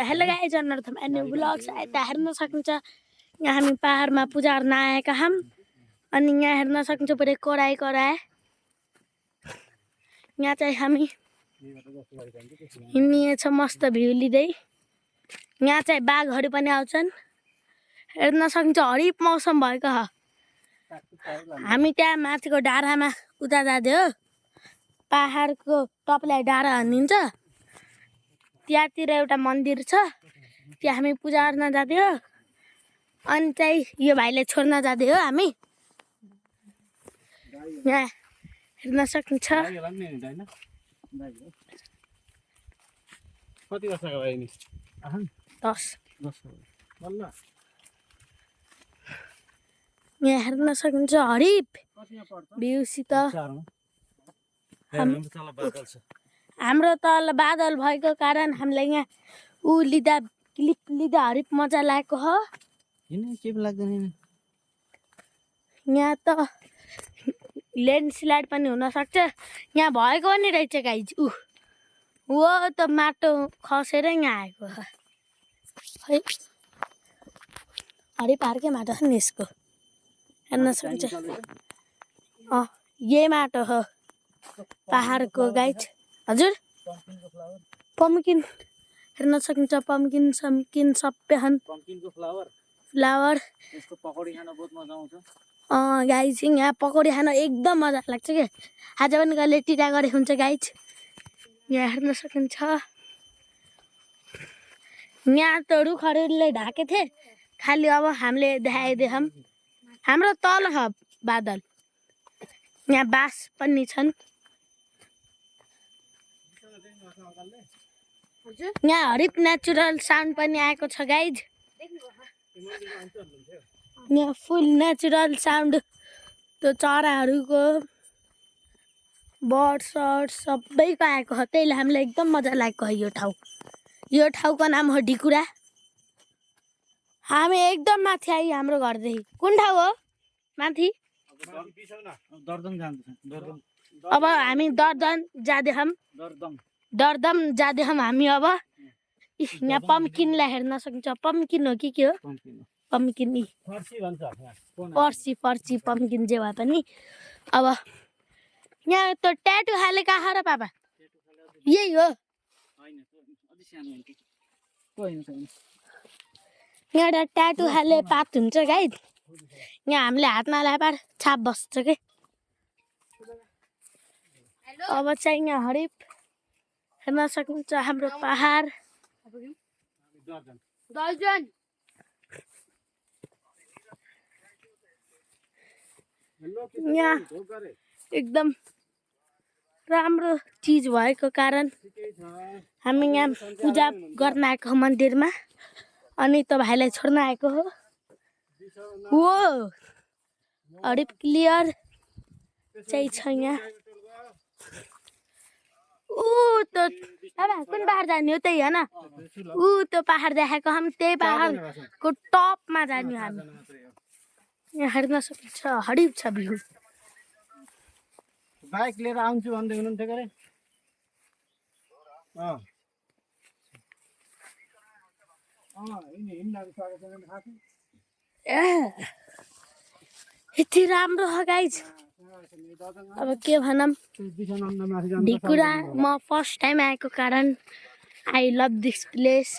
Hello guys अनर्थम and blogs यता हेर्न सक्नुहुन्छ यहाँ हामी पहाडमा पूजा गर्न आएका छौँ अनि यहाँ हेर्न सक्नुहुन्छ पुरै कराई कराए यहाँ चाहिँ हामी हिँड्नेछ मस्त भ्यू लिँदै यहाँ चाहिँ बाघहरू पनि आउँछन् हेर्न सक्नुहुन्छ हरिप मौसम भएको छ हामी त्यहाँ माथिको डाँडामा उता जाँदै हो पहाडको टपलाई डाँडा भनिन्छ त्यहाँतिर एउटा मन्दिर छ त्यहाँ हामी पूजा गर्न जाँदै हो अनि चाहिँ यो भाइले छोड्न जाँदै हो हामी यहाँ हेर्न सक्नुहुन्छ कति वर्षको भाइ नि 10 यहाँ हेर्न सक्नुहुन्छ हरिप भ्यूसित हाम्रो तल बादल भएको कारण हामीलाई यहाँ ऊ लिँदा क्लिप लिँदा हरिप मजा लागेको हो यहाँ त ल्यान्डस्लाइड पनि हुनसक्छ यहाँ भएको पनि रहेछ गाइज वो त माटो खसेर यहाँ आएको है हरिप हारकै माटो छ नि यसको हेर्न सक्नुहुन्छ यही माटो हो पहाडको गाइज हजुर पम्किन हेर्न सक्नुहुन्छ पम्किन सम्किन सबै छन् फ्लावर यसको पकौडी खान बहुत मजा आउँछ गाइज यहाँ पकौडी खान एकदम मजा लाग्छ के आज पनि कहिले टिटा गरेको हुन्छ गाइज यहाँ हेर्न सक्नुहुन्छ यहाँ त रुखहरूले ढाके थिए खालि अब हामीले देखाइदियौँ हाम्रो तल छ बादल यहाँ बाँस पनि छन् यहाँ हरिप नेचुरल साउन्ड पनि आएको छ गाइज यहाँ फुल नेचुरल साउन्ड त्यो चराहरूको बर्ड सर्ड सबैको आएको हो त्यहीले हामीलाई एकदम मजा लागेको हो यो ठाउँको नाम हो ढिकुरा हामी एकदम माथि आइ हाम्रो घरदेखि कुन ठाउँ हो माथि अब हामी दर्दन जाँदैछौँ हामी अब यहाँ पम्किनलाई हेर्न सक्नुहुन्छ पम्किन हो कि के हो पम्किन पर्सी पम्किन जे भए पनि अब यहाँ त ट्याटु खाले कहाँ र पापा यही हो यहाँ एउटा ट्याटु खाले पात हुन्छ गाइज यहाँ हामीले हातमा लगाएर छाप बस्छ के अब चाहिँ यहाँ हरिप हेर्न सक्नुहुन्छ हाम्रो पहाड यहाँ एकदम राम्रो चिज भएको कारण हामी यहाँ पूजा गर्न आएको मन्दिरमा अनि त भाइलाई छोड्न आएको हो हरिप क्लियर चाहिँ छ यहाँ कुन पहाड जाने हो त्यही होइन त्यो पहाड देखाएको हामी त्यही पहाडको टपमा जाने हामी यहाँ हेर्न सक्नुहुन्छ हरिप छ भ्यू बाइक लिएर आउँछु भन्दै हुनुहुन्थ्यो के यति राम्रो हो गाइज अब के भनौँ ढिकुरा म फर्स्ट टाइम आएको कारण आई लभ दिस प्लेस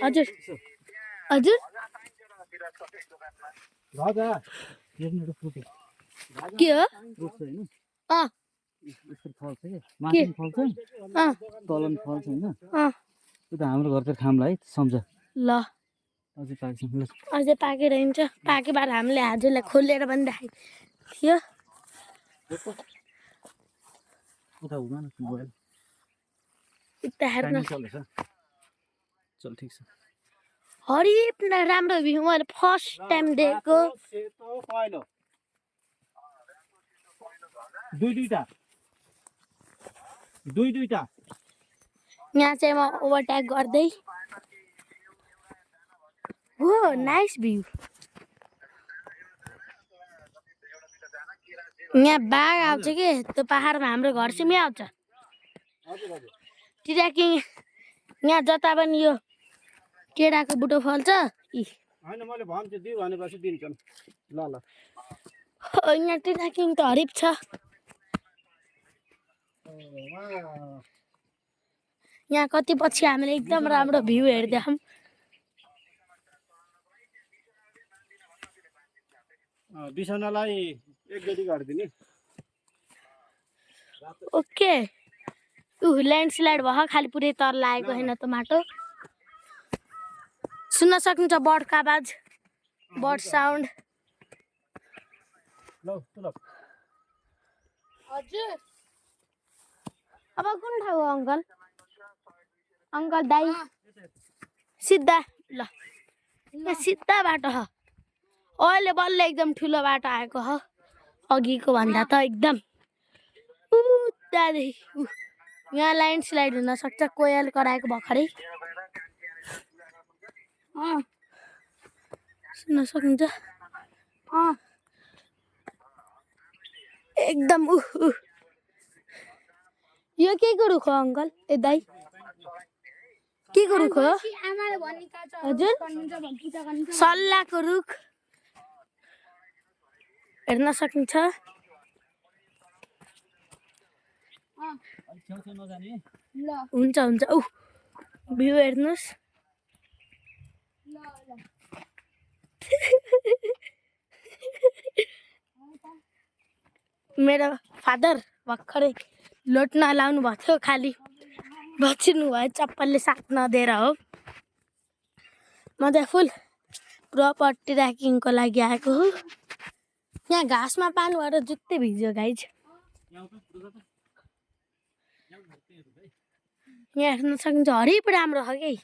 हजुर हजुर के हो हाम्रो घरतिर खामला है सम्झ ल अझै पाकेर हिँड्छ पाकेबाट हामीले हजुरलाई खोलेर पनि देखाइदियो हरिप न राम्रो भ्यू मैले फर्स्ट टाइम देखेको दुईटा यहाँ चाहिँ म ओभरटेक गर्दै हो नाइस भ्यू यहाँ बाघ आउँछ कि त्यो पहाडमा हाम्रो घर सिमी आउँछ ट्रेकिङ यहाँ जता पनि यो केराको बुटो फल्छ होइन मैले भन्छु दिउ भनेपछि दिन्छन् ल ल यहाँ ट्रेकिङ त हरिप छ यहाँ कति पछि हामीले एकदम राम्रो भ्यू हेर्दैछौँ बिसनालाई एक गति गरिदिने ओके ल्यान्डस्लाइड भयो खालि पुरै तर लागेको छैन त माटो सुन्न सक्नुहुन्छ बर्डको आवाज बर्ड साउन्ड हजुर अब कुन ठाउँ हो अङ्कल अङ्कल दाइ सिधा ल यहाँ सिधा बाटो छ अहिले बल्ल एकदम ठुलो बाटो आएको हो अघिको भन्दा त एकदम त्यहाँदेखि यहाँ ल्यान्डस्लाइड हुनसक्छ कोयल कराएको भर्खरै सुन्न सक्नुहुन्छ एकदम यो के को रुख हो अङ्कल ए दाइ के को रुख हो हजुर सल्लाहको रुख हेर्न सक्नुहुन्छ हुन्छ हुन्छ भ्यू हेर्नुहोस् मेरो फादर भर्खरै लोट नलाउनु भएको थियो खालि बचिनु भयो चप्पलले साथ नदिएर हो म चाहिँ फुल प्रपर्टी ट्र्याकिङको लागि आएको हो यहाँ घाँसमा पानीबाट जुत्तै भिज्यो गाइज यहाँ हेर्न सक्नुहुन्छ हरिप राम्रो छ कि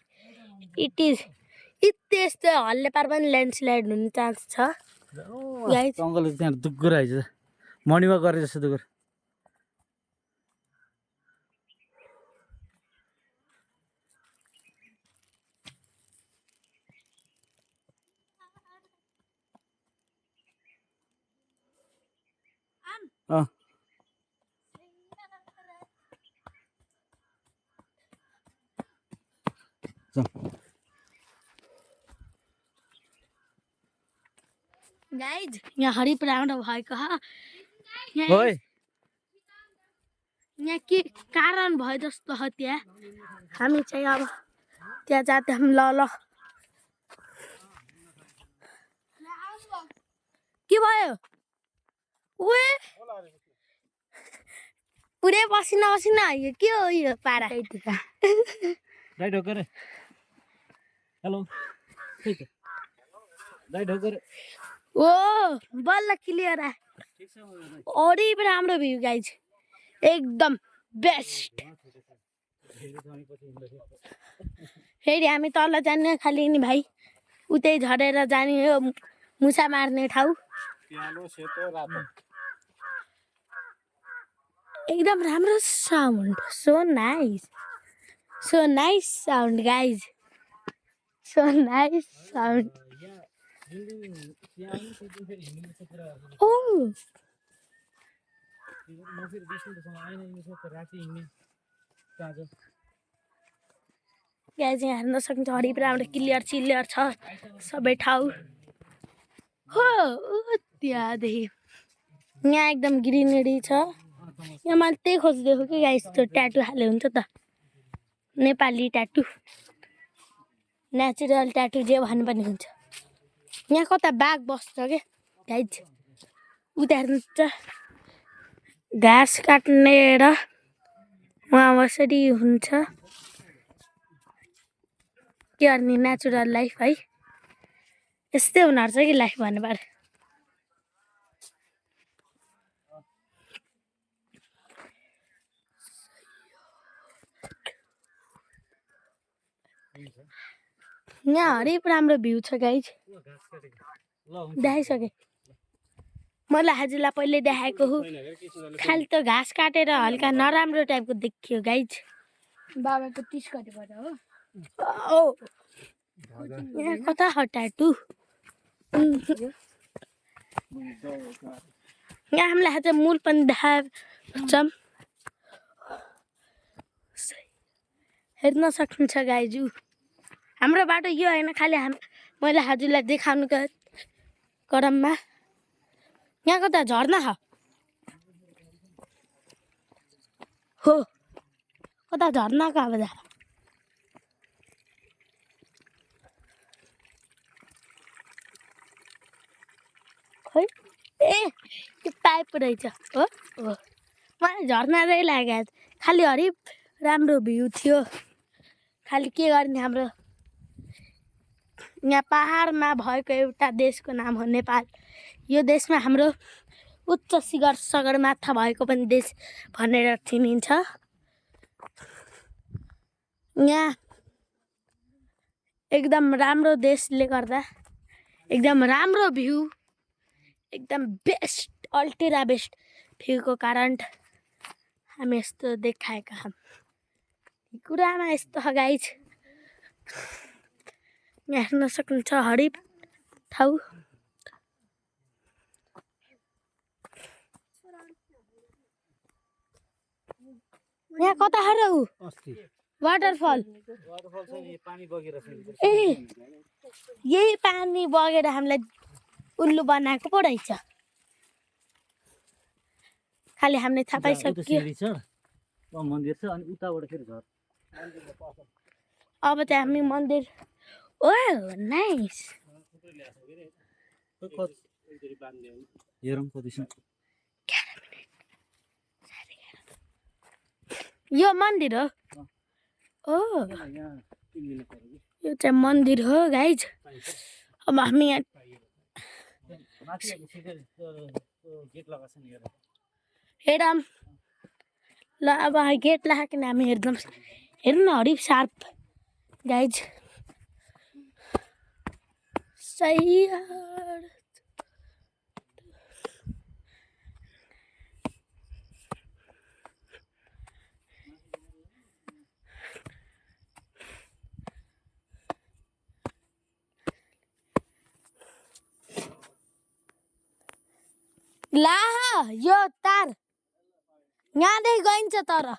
इट इज यस्तै हल्ले पार पनि ल्यान्डस्लाइड हुने चान्स छ गाइज अङ्कलले त्यहाँ दुग्गो रहेछ मर्निङमा गरे जस्तो दुग्गो गाइज यहाँ हरिप राम्रो भएको छ ओइ यहाँ के कारण भयो जस्तो छ त्यहाँ हामी चाहिँ अब त्यहाँ जाँदैछौँ ल के भयो ओए पुरै पसिना पसिना आयो के हो यो पारा राइट हो करे हेलो राइट हो करे ओ बल्ल क्लियर अरिप राम्रो भ्यू गाइज एकदम बेस्ट फेरि हामी तल जाने खालि नि भाइ उतै झरेर जाने हो मुसा मार्ने ठाउँ एकदम राम्रो sound so nice sound guys so nice sound guys यहाँ हेर्न सक्नुहुन्छ हरिप राम्रो क्लियर छ सबै ठाउँ हो त्यहाँदेखि यहाँ एकदम ग्रिनरी छ यहाँ मैले त्यही खोजिदिएको कि गाइस त्यो ट्याटु हाले हुन्छ त नेपाली ट्याटु नेचुरल ट्याटु जे भन्नु पनि हुन्छ यहाँ कता बाघ बस्छ क्या गाइज उता हेर्नुहुन्छ घाँस काट्ने र उहाँ कसरी हुन्छ के गर्ने नेचुरल लाइफ है यस्तै हुनुपर्छ कि लाइफ भन्नु पर्यो यहाँ हरिप राम्रो भ्यू छ गाइज देखाइसकेँ मैले हजुरलाई पहिले देखाएको हो खालि त घाँस काटेर हल्का नराम्रो टाइपको देखियो गाइज बाबाको 30 गतेबाट हो यहाँ कता हो ट्याटु यहाँ हामीलाई आज मूल पनि देखाउँछौँ हेर्न सक्नुहुन्छ गाइजु। हाम्रो बाटो यो होइन, खालि मैले हजुरलाई देखाउनुको क्रममा। यहाँको त झर्ना हो, कता झर्नाको आवाज आयो। खै ए त्यो पाइप रहेछ हो हो, मलाई झर्ना चाहिँ लाग्यो। खालि हरिप राम्रो भ्यू थियो। खालि के गर्ने, हाम्रो यहाँ पहाडमा भएको एउटा देशको नाम हो नेपाल। यो देशमा हाम्रो उच्च शिखर सगरमाथा भएको पनि देश भनेर चिनिन्छ। यहाँ एकदम राम्रो देशले गर्दा एकदम राम्रो भ्यू, एकदम बेस्ट अल्टिरा बेस्ट भ्यूको कारण हामी यस्तो देखाएका छौँ। कुरामा यस्तो गाइज, यहाँ हेर्न सक्नुहुन्छ हरिप ठाउँ। यहाँ कता हरौ वाटरफल ए यही पानी बगेर हामीलाई उल्लु बनाएको पो रहेछ। खालि हामीले थाहा पाइसक्यो। मन्दिर छ अनि उताबाट फेरि घर। अब चाहिँ हामी मन्दिर। ओ नाइस। यो मन्दिर हो। ओ यो चाहिँ मन्दिर हो गाइज। अब हामी यहाँ हेरौँ ल। अब गेट लगाएको हामी हेर्छौँ। हेर्नु न हरिफ सार्प गाइज। सही ला यो तार यहाँदेखि गइन्छ तर